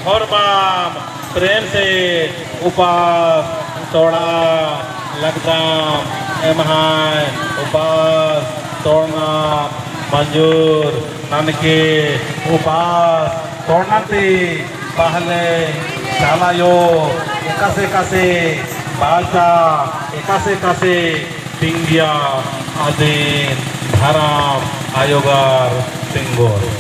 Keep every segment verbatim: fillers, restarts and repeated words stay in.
होरमाम प्रेम से उपास तोड़ा लगदम। एम्है उपास तोड़ना मंजूर ननके। उपास तोड़ना ती पहले चाला आयो एकासे एकासे बाचा, एकासे एकासे तिंगिया अदिन धरम आयोगर तिंगोर।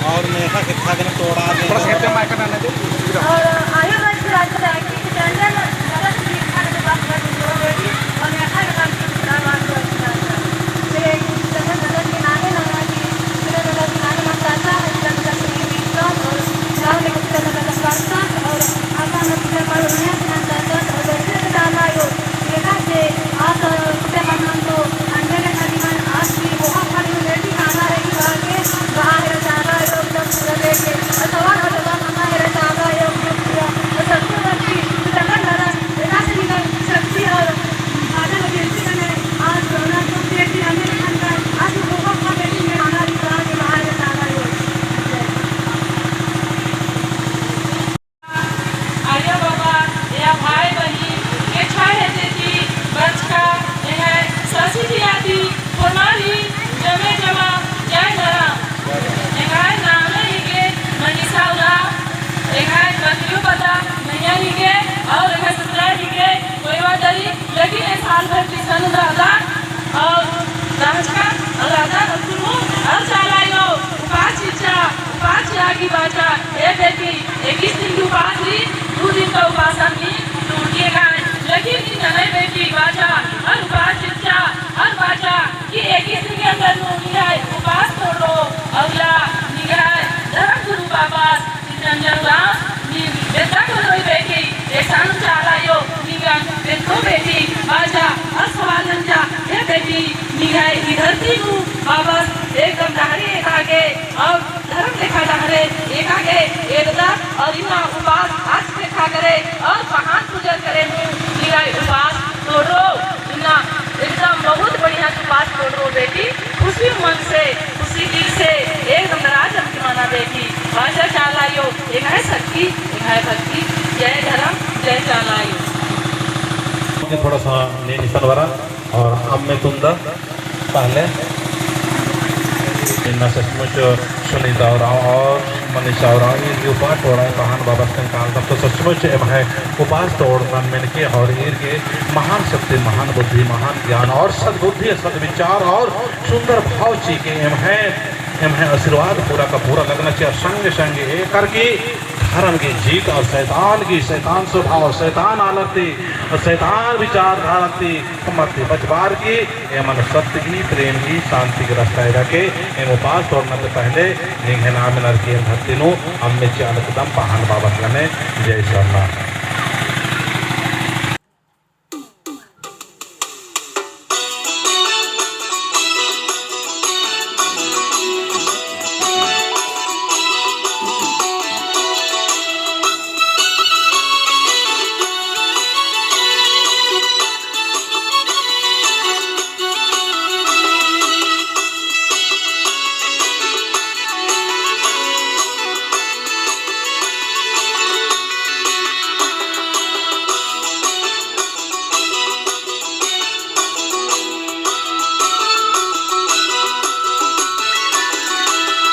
और नेहा के था देना तोड़ा दे। थोड़ा सा हटे माइक ना दे। और आयो राज राज राज की चंदन गलत की खाने बात कर दो बेटी। और नेहा के नाम से बड़ा बात कर दो। मेरे चंदन गलत के नामे ना कि मेरे गलत के नामे ना चाचा है, चंदन गलत की बीच और गाँव में कुछ चंदन गलत करता और आसान में पूजा कर रहे हैं, चंदन गलत और वैसे से डाला आयो। एकासे आस कुते मन्नन तो अन्ने लेखा निमन आस की बोहा खाली बेटी काना रही बाके बहा हेरे चाला आयो एकदम पूरा लेके। सवाल हो जवाब मना हेरे चाला आयो एकदम पूरा। शक्ति शक्ति तंगन धरम एकासे निमन शक्ति और आदर बेटी कने आस ना तो बेटी अन्ने लेखा निमन आस की बोहा खा बेटी में काना रही बाके बहा हेरे चाला आयो। आयो बाबा, या भाई बहिन, केछा हेद्दे ती बरचका, एंग्है ससुर ती आती, होरमारिन जमे जमा जय धरम। एंग्है नामे हिके मनीषा उराँव, एंग्है पतियु पता मइय्याँ हिके, और एंग्है ससुरार हिके कोइवा तरी। लेकिन ए साल भर ती सनुन रअदन और रहचकन और रअदन, अक्कुन हूँ और चाला आयो उपास चिच्चा, उपास चिआ गे बाचा। ए बेटी, इक्कीस दिन की उपास रई, दू दिन का उपास नी टूटिए गाय। लेकिन नीन ननय बेटी बाचा और उपास चिच्चा और बाचा कि इक्कीस दिन के अंदर नू निंग्है उपास तोड़ो और ला निंग्है धर्म गुरु बाबस चितरंजन उराँवस नीन बेद्दा कोलोई बेटी, एसन चाला आयो निंगन बेद्दो बेटी, बाचा और सवाल नंजा, हे बेटी, निंग्है ई धरती नू बाबस एकदम डहरे एका गे और धर्म लेखा डहरे एका गे एददस और इन्ना उपास आस लेखा करे और पहान पूजन करे नू निंग्है उपास तोड़ो। इन्ना एकदम बहुत बढ़िया उपास तोड़ो बेटी, खुशी मन से, खुशी दिल से एकदम नाराज अमके मना बेटी। बाचा चाला आयो, एंग्है शक्ति, एंग्है भक्ति, जय धरम, जय चाला आयो। थोड़ा सा नीन इसन बरा और अम्मे तुंदा पहले इन्ना सचमुच सुनीता उराँव और मनीषा उराँव ईर गे उपास तोड़ाय पहान बाबस कंकाल तब तो सचमुच एम्है उपास तोड़नन मेनके और ईर गे महान शक्ति, महान बुद्धि, महान ज्ञान और सद्बुद्धि, सद्विचार और सुंदर भाव चिके एम्है, एम्है आशीर्वाद पूरा का पूरा लगना चिआ। संगे संगे एकर की धर्म की जीत और शैतान की, शैतान स्वभाव, शैतान आलर ती, शैतान विचारधारा ती, मत बचबार की, एमन सत्य की, प्रेम की, शांति की रास्ता एरा के, एम उपास तोड़ना से पहले निंग्है नाम नरकी धरती नू अम्मे चिआ लगदम पहान बाबस गने। जय सरना।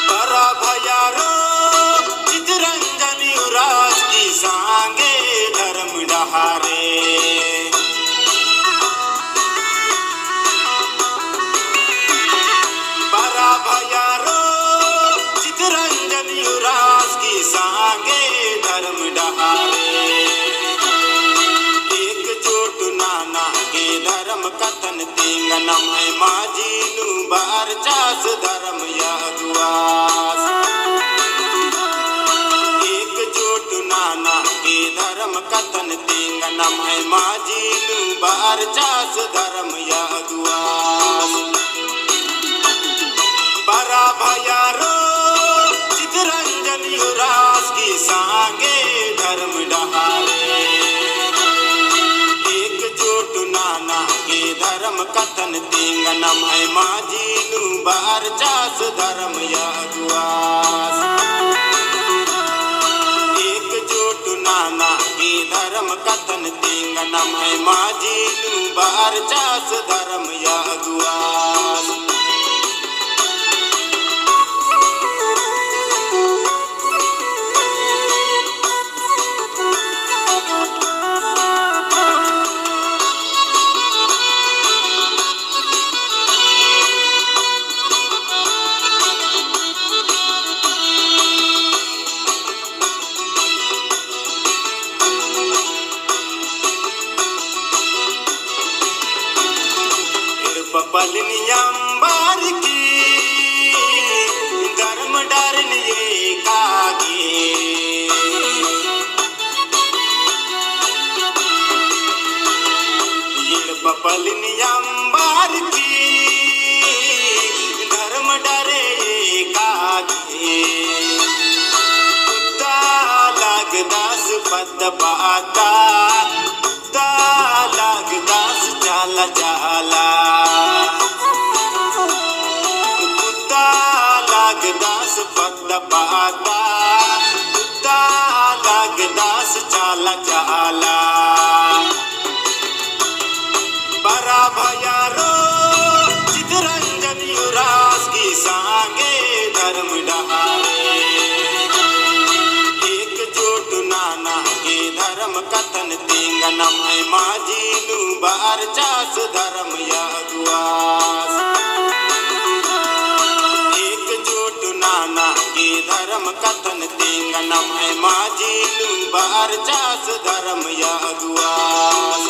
बरा भैयारो चितरंजन उराँव की सांगे धर्म डहारे। बरा भैयारो चितरंजन उराँव की सांगे धर्म डहारे। एकजुट नना गे धर्म कत्थन तिंगा। नम्है माझी नू बरचस धर्म अगुवास। एकजुट नना गे धर्म कत्थन तेंगा नम्है माझी नू बरचस धर्म अगुवास। बरा भैयारो चितरंजन उराँवस की संगे धर्म डहरे। एकजुट नना गे धर्म कत्थन तेंगा नम्है माझी नू बरचस धर्म अगुवास। एकजुट नना गे धर्म कत्थन तेंगा नम्है माझी नू बरचस धर्म अगुवास। एड़पा पल्ली नू अम्बर की धर्म डहरेन एका गे। एड़पा पल्ली नू अम्बर की धर्म डहरे एका गे। कुत्ता लगदस पद्दा पद्दा, कुत्ता लगदस चाला चाला। कुत्ता लगदस पद्दा पद्दा, कुत्ता लगदस चाला चाला। बरा भैयारो चितरंजन उराँवस की संगे धर्म डहरे। एकजुट नना गे धर्म कत्थन तेंगा नम्है माझी नू बरचस धर्म अगुवास। एकजुट नना गे धर्म कत्थन तेंगा नम्है माझी नू बरचस धर्म अगुवास।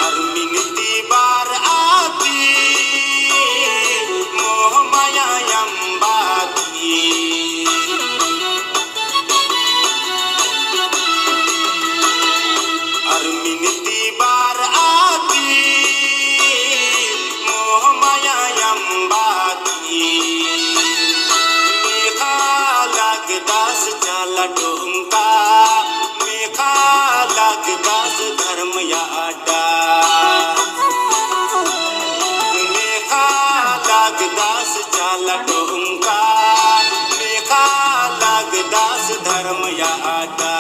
अरमिन ती बरआ की मोह माया अम्बा की। अरमिन ती बरआ की मोह माया अम्बा की। मेखा लगदस चाला टोंका, मेखा लगदस धर्म अड्डा। मेखा लगदस चाला टोंका, मेखा लगदस धर्म अड्डा।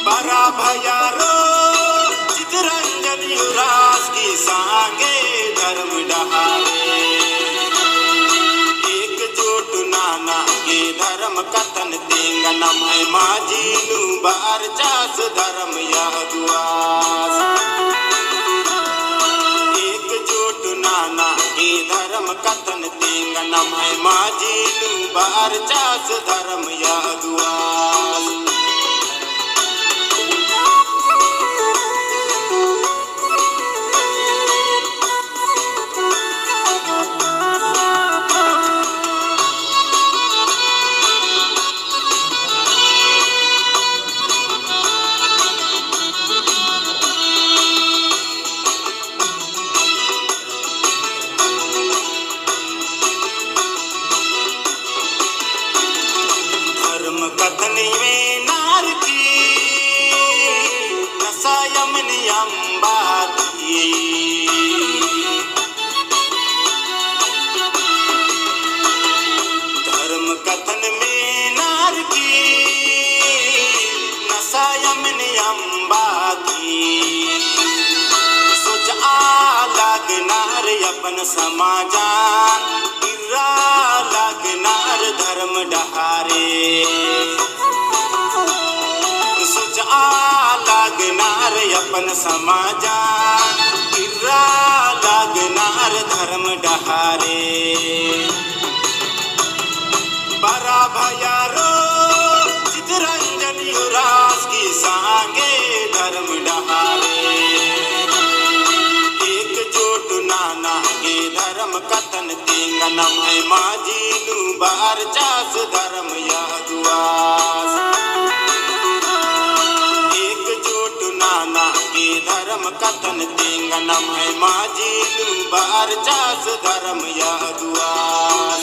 बरा भैयारो चितरंजन उराँवस की संगे धर्म डहरे। एकजुट नना गे धर्म कत्थन तेंगा नम्है माझी नू बरचस धर्म अगुवास। एकजुट नना गे धर्म कत्थन तेंगा नम्है माझी नू बरचस धर्म अगुवास। धर्म कत्थन मेना अपन समाजन इर्रा लगनर धर्म डहरे। सोचआ लगनर अपन समाजन इर्रा लगनर धर्म डहरे। बरा भैयारो चितरंजन युवराज की संगे धर्म डहरे। एकजुट नना गे धर्म कत्थन तेंगनम है, माझी नू बरचस धर्म अगुवास। एकजुट नना गे धर्म कत्थन तेंगनम है, माझी नू बरचस धर्म अगुवास।